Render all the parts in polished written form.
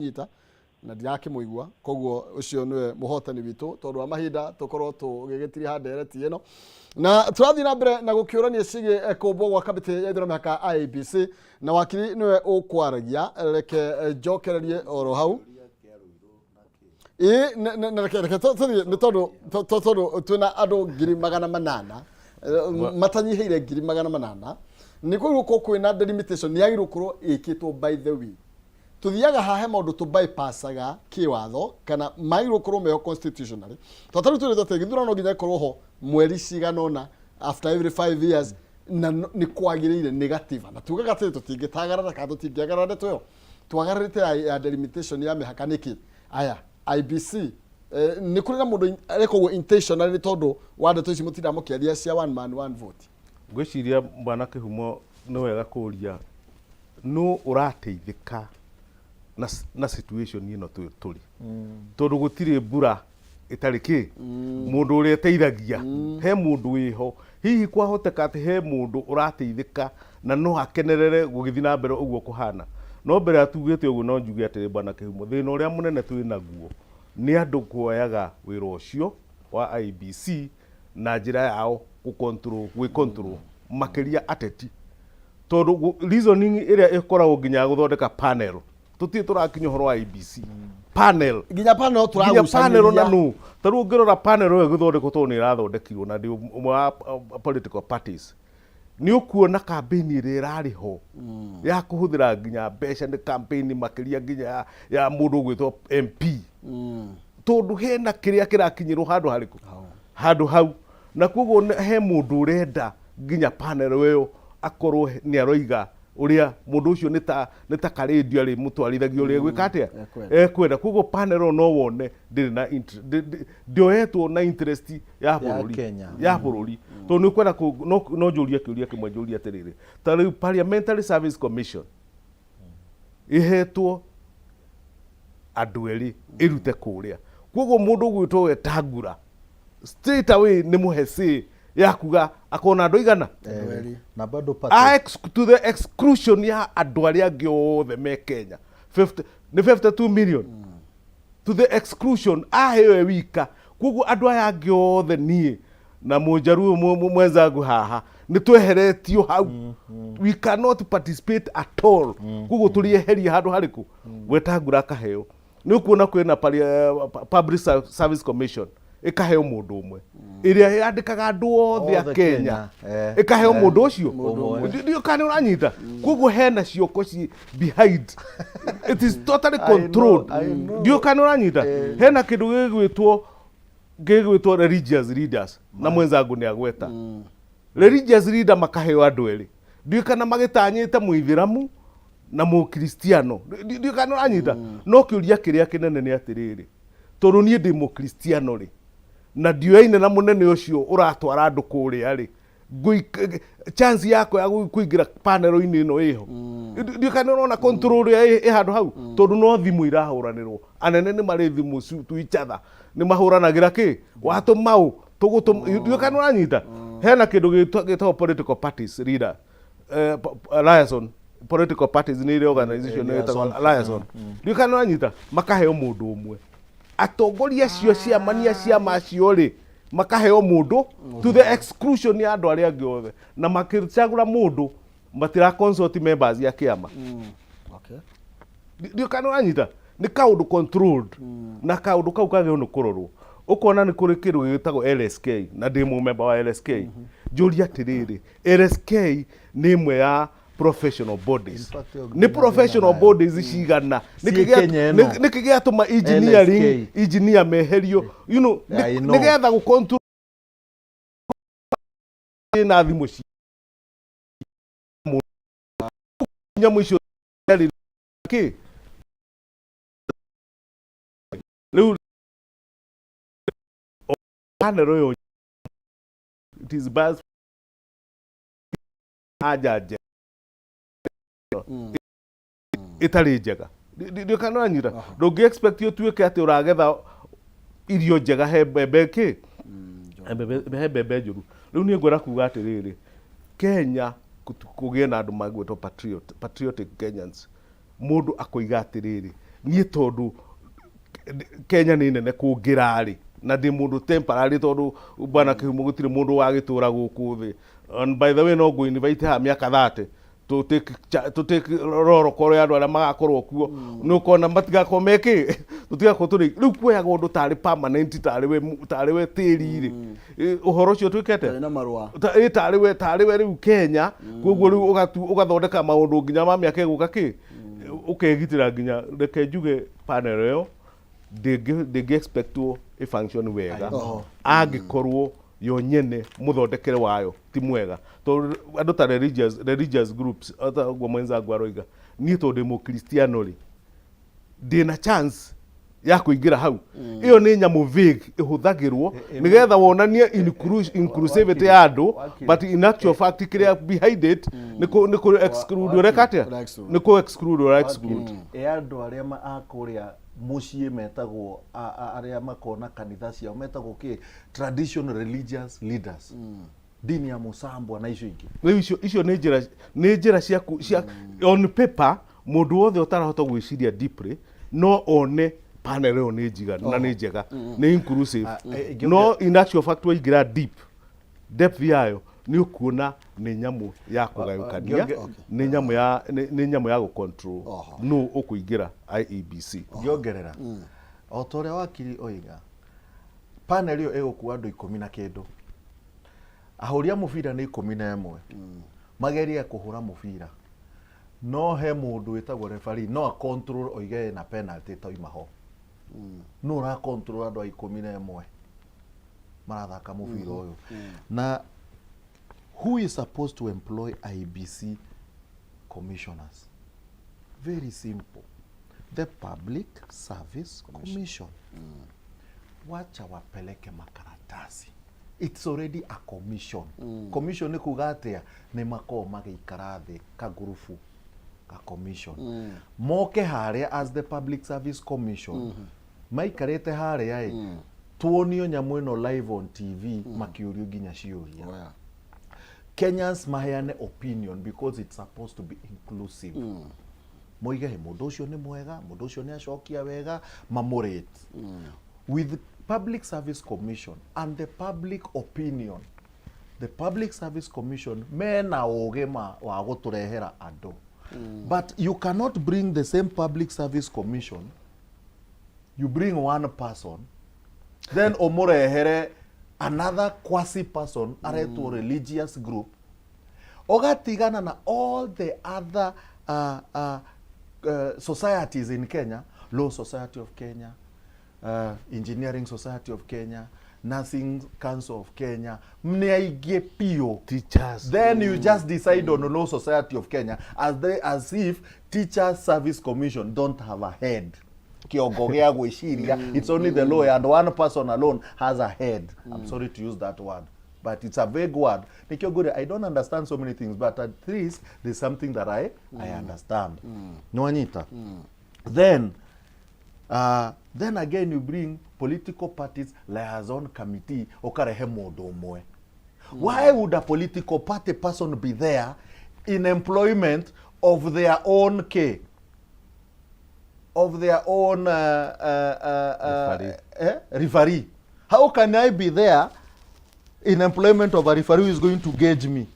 Nyita na ndirakĩmũigua, koguo ũcio nĩwe mũhotani witũ. Tondũ wa mahinda, tũkorwo tũgĩgĩtiriha ndereti ĩno na tũrathiĩ na mbere na gũkĩũrania ciĩgiĩ kũmbwo gwa kamĩtĩ ya ithurano mĩhaka IEBC, na wakiri nĩwe ũkwaragia. Reke njokererie oro hau. Ĩĩ, na reke tũthiĩ, nĩ tondũ tondũ twĩna andũ 800,000, matanyihĩire 800,000. Nĩ kwagĩrĩirwo gũkorwo kwĩna delimitation, nĩ yagĩrĩirwo gũkorwo ĩkĩtwo. By the way, tuthiaga hahe maũndũ tũ bypassaga kĩwatho kana magĩrĩirwo gũkorwo meho constitutionally, tondũ tarĩu twĩrĩtwo atĩ gĩthurano no nginya gĩkorwo ho mweri cigana ũna after every 5 years, na nĩ kwagĩrĩire nĩ gatiba, na tugaga atĩrĩ tũtingĩtagarara kana tũtingĩagarara ndeto ĩyo twagararĩte ya delimitation ya mĩhaka nĩkĩ. Aya, IEBC, nĩ kũrĩ na mũndũ areka ũguo intentionally nĩ tondũ wa ndeto ici mũtinda mũkĩaria cia one man one vote? Ngwĩciria, bwana Kĩhumo, nĩ wega kũria nũ ũrateithĩka na situation ĩno tũrĩ, tondũ gũtirĩ mbura ĩtarĩ kĩ mũndũ ũrĩa ĩteithagia. He mũndũ wĩho, hihi kwahoteka atĩ he mũndũ ũrateithĩka na no akenerere gũgĩthiĩ na mbere ũguo kũhana. No mbere ya tugĩte ũguo, no njuge atĩrĩ, bwana Kĩhumo, thĩna ũrĩa mũnene twĩ naguo nĩ andũ kuoyaga wĩra ũcio wa IEBC na njĩra yao gũ-control, gwĩ-control, makĩria ateti, tondũ reasoning ĩrĩa ĩkoragwo nginya ya gũthondeka panel, tũtirĩ tũrakinya ũhoro wa IEBC panel. Nginya panel. Nginya panel na nũ ta rĩu ũngĩrora panel ĩyo ĩgĩthondekwo, tondũ nĩ ĩrathondekirwo na ndĩ ũmwe wa political parties, nĩ ũkuona campaign ĩrĩa ĩrarĩ ho ya kũhũthĩra nginya mbeca nĩ campaign makĩria nginya ya mũndũ ũgwĩtwo MP, tondũ hena kĩrĩa kĩrakinyĩrwo handũ harĩkũ, handũ hau. Na koguo he mũndũ ũrenda nginya panel ĩyo akorwo nĩ aroiga ũrĩa mũndũ ũcio nĩ ta karĩndio arĩ mũtwarithagia ũrĩa egwĩka atĩa. Ekwenda. Ekwenda. Koguo panel ĩyo no wone ndĩrĩ na ndĩoetwo na interest ya bũrũri. Kenya. Ya bũrũri, tondũ nĩ ũkwenda no njũrie kĩũria kĩmwe, njũrie atĩrĩrĩ, ta rĩu Parliamentary Service Commission ĩhetwo andũ erĩ ĩrute kũrĩa, koguo mũndũ ũgwĩtwo Wetangula straight away nĩ mũhe say ya kuga akona andũ igana. Erĩ. Na bado party. To the exclusion ya andũ arĩa angĩ othe me Kenya, 50, nĩ 52 million, to the exclusion aheo e wika. Koguo andũ aya angĩ othe, niĩ na mũnjaru ũyũ mwenzangu haha, nĩ tweheretio hau. We cannot participate at all. Koguo tũrĩeheria handũ harĩkũ Wetangula akaheo. Nĩ ũkuona kwĩna Public Service Commission ĩkaheo mũndũ ũmwe, ĩrĩa yandĩkaga andũ othe a Othe Kenya. Kenya, Ĩkaheo mũndũ ũcio. Ũmwe. Ndiũ kana nĩ ũranyita. Koguo hena cioko ci behind, it is totally I know, controlled. I know. Ndiũ kana nĩ ũranyita. Hena kĩndũ gĩgwĩtwo religious leaders, na mwenzangu nĩ agweta religious leader, makaheo andũ erĩ. Ndiũ kana magĩtanyĩte mũithĩramu na mũkristiano. Ndiũ kana ũranyita. No kĩũria kĩrĩa kĩnene nĩ atĩrĩrĩ, tondũ niĩ ndĩ mũkristiano rĩ, na ndioyaine na mũnene ũcio ũratwara andũ kũrĩa rĩ, chance yakwa ya kũingĩra panel-inĩ ĩno ĩho? Ndiũ kana ũrona control ĩrĩa ĩ handũ hau, tondũ no thimũ irahũranĩrwo. Anene nĩ marĩ thimũ to each other, nĩ mahũranagĩra kĩ watũma ũ tũgũtũma. Ndiũ kana ũranyita. Hena kĩndũ gĩtagwo political parties leader, liaison, political parties nĩ ĩrĩ organization ĩtagwo Liaison. Liaison. Ndiũ kana ũranyita. Makaheo mũndũ ũmwe, atongoria acio, ciamania ciama acio rĩ, makaheo mũndũ to the exclusion ya andũ arĩa angĩ othe, na makĩcagũra mũndũ matira consult members ya kĩama. Ndiũ kana ũranyita. Nĩ kaũndũ controlled, na kaũndũ kau kagĩrĩirwo nĩ kũrorwo. Ũkona nĩ kũrĩ kĩndũ gĩtagwo LSK, na ndĩ mũmemba wa LSK. Njũria atĩrĩrĩ, LSK nĩ ĩmwe ya professional bodies. In fact, ĩyo Nĩ professional nayo. bodies cigana? Ciĩ Kenya ĩno. Nĩkĩ gĩatũma engineering LSK. engineer meherio I know. nĩgetha gũ na thimũ cia nyamũ icio ciarĩ kĩ rĩu panel ĩyo, it is biased, anja njega ĩtarĩ njega. Ndiũ kana ũranyita. Ndũngĩ expect ũtuĩke atĩ ũragetha irio njega he mbembe kĩ he mbembe njũru. Rĩu niĩ ngwenda kuga atĩrĩrĩ, Kenya kũgĩe na andũ magwĩtwo patriotic Kenyans. Mũndũ akoiga atĩrĩrĩ, Niĩ tondũ Kenya nĩ nene kũngĩra rĩ, na ndĩ mũndũ temporary, tondũ bwana Kĩhumo gũtirĩ mũndũ wagĩtũra gũkũ thĩ. And by the way, no ngũ invite haha mĩaka 30 tũ take roro call ya andũ arĩa magakorwo kuo, nĩ ũkona matigakorwo mekĩ, tũtigakorwo tũrĩ rĩu kuoyaga ũndũ tarĩ permanent, tarĩ we tĩri rĩ. Ũhoro ũcio twĩke atĩa? Tarĩ na marũa. Ĩ tarĩ we rĩu Kenya, koguo rĩu ũgathondeka maũndũ nginya ma mĩaka ĩgũka kĩ ũkegitĩra. Nginya reke njuge, panel ĩyo ndĩngĩ expectwo ĩ function wega angĩkorwo yo nyene mũthondekere wayo ti mwega, tondũ andũ ta religious groups, ota ũguo mwenzangu aroiga, niĩ tondũ ndĩ mũkristiano rĩ, ndĩna chance ya kũingĩra hau? Ĩyo nĩ nyamũ vague ĩhũthagĩrwo nĩgetha wonanie inclusivity ya andũ, but in actual fact kĩrĩa behind it nĩ kũ exclude. Ũreka atĩa? Ũra exclude. Nĩ kũ exclude, ũra exclude. Ĩ andũ arĩa a kũrĩa mũciĩ metagwo arĩa makona kanitha ciao metagwo kĩ, traditional religious leaders, dini ya mũcambwa na icio ingĩ. Rĩu icio nĩ njĩra ciaku cia on paper. Mũndũ wothe ũtarahota gwĩciria deeply no one panel ĩyo nĩ njiganu na nĩ njega, nĩ inclusive. Ah, No in actual fact, waingĩra deep depth yayo, nĩ ũkuona nĩ nyamũ ya kũgayũkania, nĩ nyamũ ya gũcontrol nũ ũkũingĩra IEBC. Ngĩongerera o ta ũrĩa wakiri oiga, panel ĩyo ĩgũkua andũ 10 na kĩndũ, ahũri a mũbira nĩ 11, magerie kũhũra mũbira, no he mũndũ wĩtagwo referee, no a control oige na penalty toima ho. No ũra control andũ a 11 marathaka mũbira ũyũ. Na who is supposed to employ IEBC commissioners? Very simple, the Public Service Commission. Wacha wapeleke makaratasi, it's already a commission. Commission nĩ kuga atĩa? Nĩ makoragwo magĩikara thĩ kagurubu ka commission, moke harĩa as the Public Service Commission, maikarĩte harĩa ĩ, tuonio nyamũ ĩno live on TV, makĩũrio nginya ciũria. Kenyans maheane opinion because it's supposed to be inclusive. Moige, "He, mũndũ ũcio nĩ mwega, mũndũ ũcio nĩ acokia wega," mamũrate. With Public Service Commission and the public opinion, the Public Service Commission mena ũgĩ wa gũtũrehera andũ, but you cannot bring the same Public Service Commission. You bring one person, then ũmũrehere another quasi person aretwo religious group, ũgatigana na all the other societies in Kenya: Law Society of Kenya, Engineering Society of Kenya, Nursing Council of Kenya, nĩ aingĩ biũ. Teachers. Then you just decide on Law Society of Kenya as if Teachers Service Commission don't have a head, kĩongo gĩa gwĩciria. It's only the lawyer and one person alone has a head. I'm sorry to use that word, but it's a vague word. Nikĩo ngwĩre, I don't understand so many things, but at least there's something that I understand. Nĩwanyita? Then again, you bring Political Parties Liaison Committee, ũkarehe mũndũ ũmwe. Why would a political party person be there in employment of their own k of their own Referee. Eh? Referee. How can I be there in employment of a referee who is going to gauge me?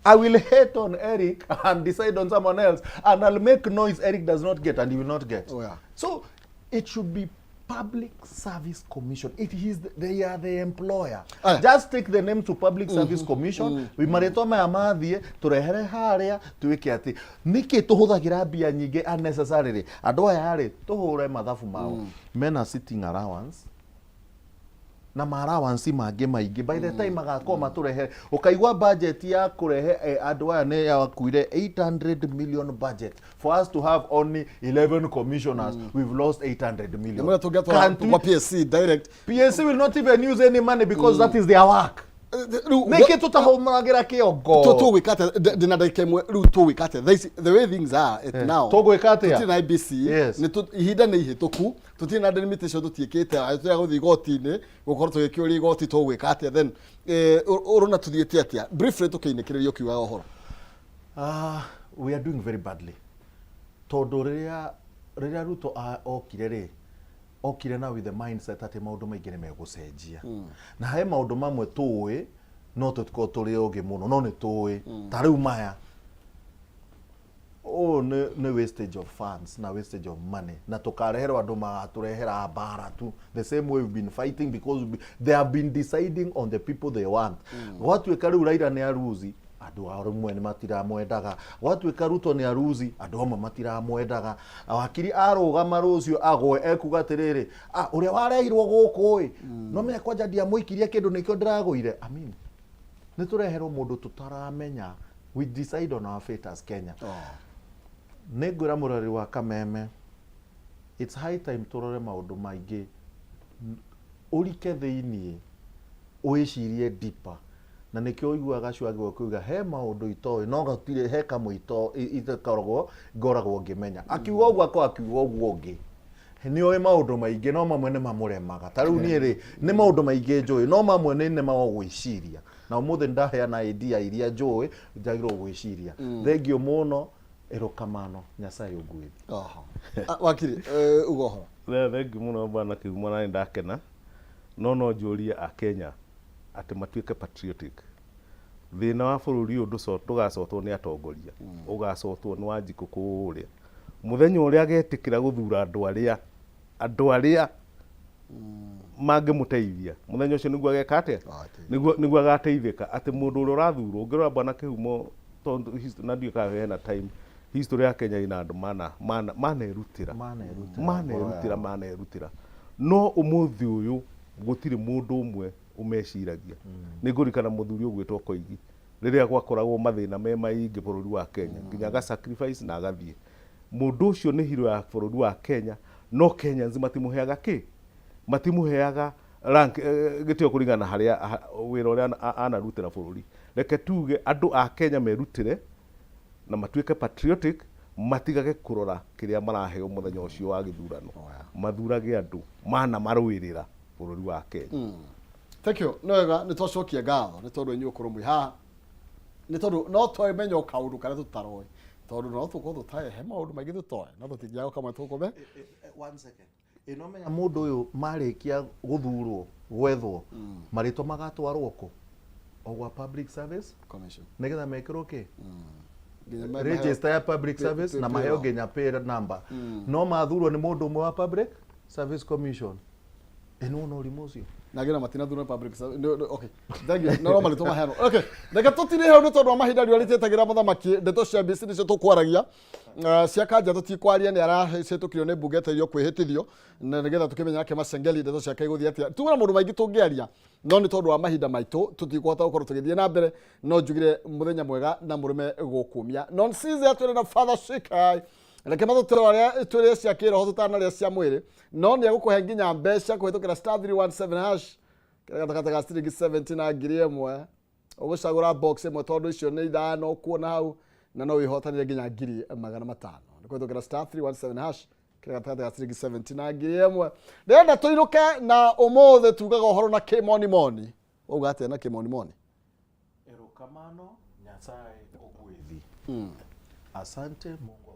I will hate on Eric and decide on someone else, and I'll make noise Eric does not get, and he will not get. So it should be Public Service Commission. It is they are the employer. Aya. Just take the name to Public Service Commission. Mm. Marĩtwa maya mathiĩ tũrehere harĩa twĩke atĩ nĩkĩ tũhũthagĩra mbia nyingĩ unnecessarily. Andũ aya rĩ, tũhũre mathabu mao, mena sitting allowance na ma allowance mangĩ maingĩ. By the time magakorwo matũrehere, ũkaigua budget ya kũrehe andũ aya nĩ yakuire 800 million budget for us to have only 11 commissioners. We've lost 800 million. Nĩ tũngĩatwara Can't kwa PSC direct. PSC will not even use any money because that is their work. Rĩu Nĩkĩ tũtahũmagĩra kĩongo? Tũgwĩka atĩa? Ndĩna ndagĩka 1. Rĩu tũgwĩka atĩa thaa ici, the way things are it now? Tũgwĩka atĩa? Tũtirĩ na IEBC. Ihinda nĩ ihĩtũku, tũtirĩ na delimitation, tũtiĩkĩte tũrĩa gũthiĩ igoti-inĩ, gũkorwo tũgĩkĩũria igoti tũgwĩka atĩa. Then ũrona tũthiĩte atĩa, briefly, tũkĩinĩkĩrĩria ũkiugaga ũhoro? We are doing very badly tondũ rĩrĩa Rĩrĩa Ruto okire rĩ, okire na with the mindset atĩ maũndũ maingĩ nĩ megũcenjia. Na he maũndũ mamwe tũĩ no tũtikorwo tũrĩ ogĩ mũno, no nĩ tũĩ. Ta rĩu maya, ũyũ nĩ wastage of funds na wastage of money, na tũkareherwo andũ magatũrehera mbara tu, the same way we've been fighting, because they have been deciding on the people they want. Gwatuĩka rĩu Raila nĩ aruzi, andũ amwe nĩ matiramwendaga. Gwatuĩka Ruto nĩ aruzi, andũ amwe matiramwendaga. Wakiri arũgama rũciũ agwe, ekuga atĩrĩrĩ, "Ah, ũrĩa warehirwo gũkũ ĩ, no menya kwanja ndiamũikirie kĩndũ, nĩkĩo ndĩragũire." I mean, nĩ tũreherwo mũndũ tũtaramenya. We decide on our fate as Kenya. Nĩ ngwĩra mũrori wa Kameme, it's high time tũrore maũndũ maingĩ, ũrike thĩiniĩ, wĩcirie deeper. Na nĩkĩo ũiguaga Cuangĩ kuiga he maũndũ itoĩ, no gũtirĩ he kamwe itakoragwo ngoragwo ngĩmenya. Akiuga ũguo, akorwo akiuga ũguo ũngĩ nĩ oĩ maũndũ maingĩ, no mamwe nĩ mamũremaga. Ta rĩu niĩ rĩ, nĩ maũndũ maingĩ njũĩ, no mamwe nĩ nemaga gwĩciria, na ũmũthĩ nĩ ndaheana idea iria njũĩ njagĩrĩirwo gwĩciria. Thengiũ mũno, erokamano, Nyasaye ũgwĩthi. Oho. Ah, wakiri, uga ũhoro. Thengiũ mũno, bwana Kĩgumo, na nĩ ndakena, no njũrie a Kenya atĩ matuĩke patriotic. Thĩna wa bũrũri ũyũ ndũgacotwo nĩ atongoria, ũgacotwo nĩ Wanjikũ kũrĩa mũthenya ũrĩa agetĩkĩra gũthura andũ arĩa mangĩmũteithia. Mũthenya ũcio nĩguo ageka atĩa? Nĩguo agateithĩka, atĩ mũndũ ũrĩa ũrathurwo. Ũngĩrora, bwana Kĩhumo, tondũ na ndiũĩ kana hena time, history ya Kenya ina andũ mana mana manerutĩra. Manerutĩra. Manerutĩra, manerutĩra, no ũmũthĩ ũyũ gũtirĩ mũndũ ũmwe ũmeciragia. Nĩ ngũririkana mũthuri ũgwĩtwo Koigi, rĩrĩa gwakoragwo mathĩna me maingĩ bũrũri wa Kenya, nginya aga sacrifice na agathiĩ. Mũndũ ũcio nĩ hero ya bũrũri wa Kenya, no Kenyans matimũheaga kĩ, matimũheaga rank, gĩtĩo kũringana na harĩa wĩra ũrĩa anarutĩra bũrũri. Reke tuge andũ a Kenya merutĩre na matuĩke patriotic, matigage kũrora kĩrĩa maraheo mũthenya ũcio wa gĩthurano, mathurage andũ mana marũĩrĩra bũrũri wa Kenya. Thank you. Nĩ wega, nĩ twacokia ngatho nĩ tondũ inyuĩ gũkorwo mwĩ haha, nĩ tondũ no twamenya o kaũndũ karĩa tũtaroĩ, tondũ no tũkorwo tũtaĩ he maũndũ maingĩ tũtoĩ, no tũtingĩaga kamwe tũkũme. One second. Ĩno menya mũndũ ũyũ marĩkia gũthurwo, gwethwo marĩtwa magatwarwo kũ? O gwa Public Service Commission. Nĩgetha mekĩrwo kĩ? Nginya register ya public service na maheo payroll. Nginya pay number, no mathurwo nĩ mũndũ ũmwe wa Public Service Commission. Ĩno no ũrimũ ũcio. Na ngina matinathurwo nĩ public service. Okay, thank you. No marĩtwa maheanwo. Okay, reke tũtire hau nĩ tondũ wa mahinda. Riũa rĩtietagĩra mũthamaki. Ndeto cia BC nĩcio tũkwaragia. Cia kanja tũtikwaria, nĩ aracĩtũkirio nĩ mbunge etereirwo kwĩhĩtithio na nĩgetha tũkĩmenya nake Masengeli ndeto ciake igũthiĩ atĩa. Tuga maũndũ maingĩ tũngĩaria, no nĩ tondũ wa mahinda maitũ tũtikũhota gũkorwo tũgĩthiĩ na mbere. No njugire mũthenya mwega na mũrũme gũkumia nonsize atwĩre na Father Shikai. Reke matũtũre arĩa tũrĩe cia kĩroho tũtanarĩa cia mwĩrĩ, no nĩ egũkũhe nginya mbeca kũhĩtũkĩra *317#, kĩrĩa gatagatĩ ga ciringi 70 na 1000. Ũgũcagũra box ĩmwe, tondũ icio nĩ ithano kuona hau, na no wĩhotanĩre nginya 500,000 nĩ kũhĩtũkĩra *317#, kĩrĩa gatagatĩ ga ciringi 70 na 1000. Ndĩrenda tũinũke na ũmũthĩ tugaga ũhoro na kĩmonimoni. Wauga atĩa na kĩmonimoni? Erokamano, Nyasaye ogwedhi. Asante, Mungu.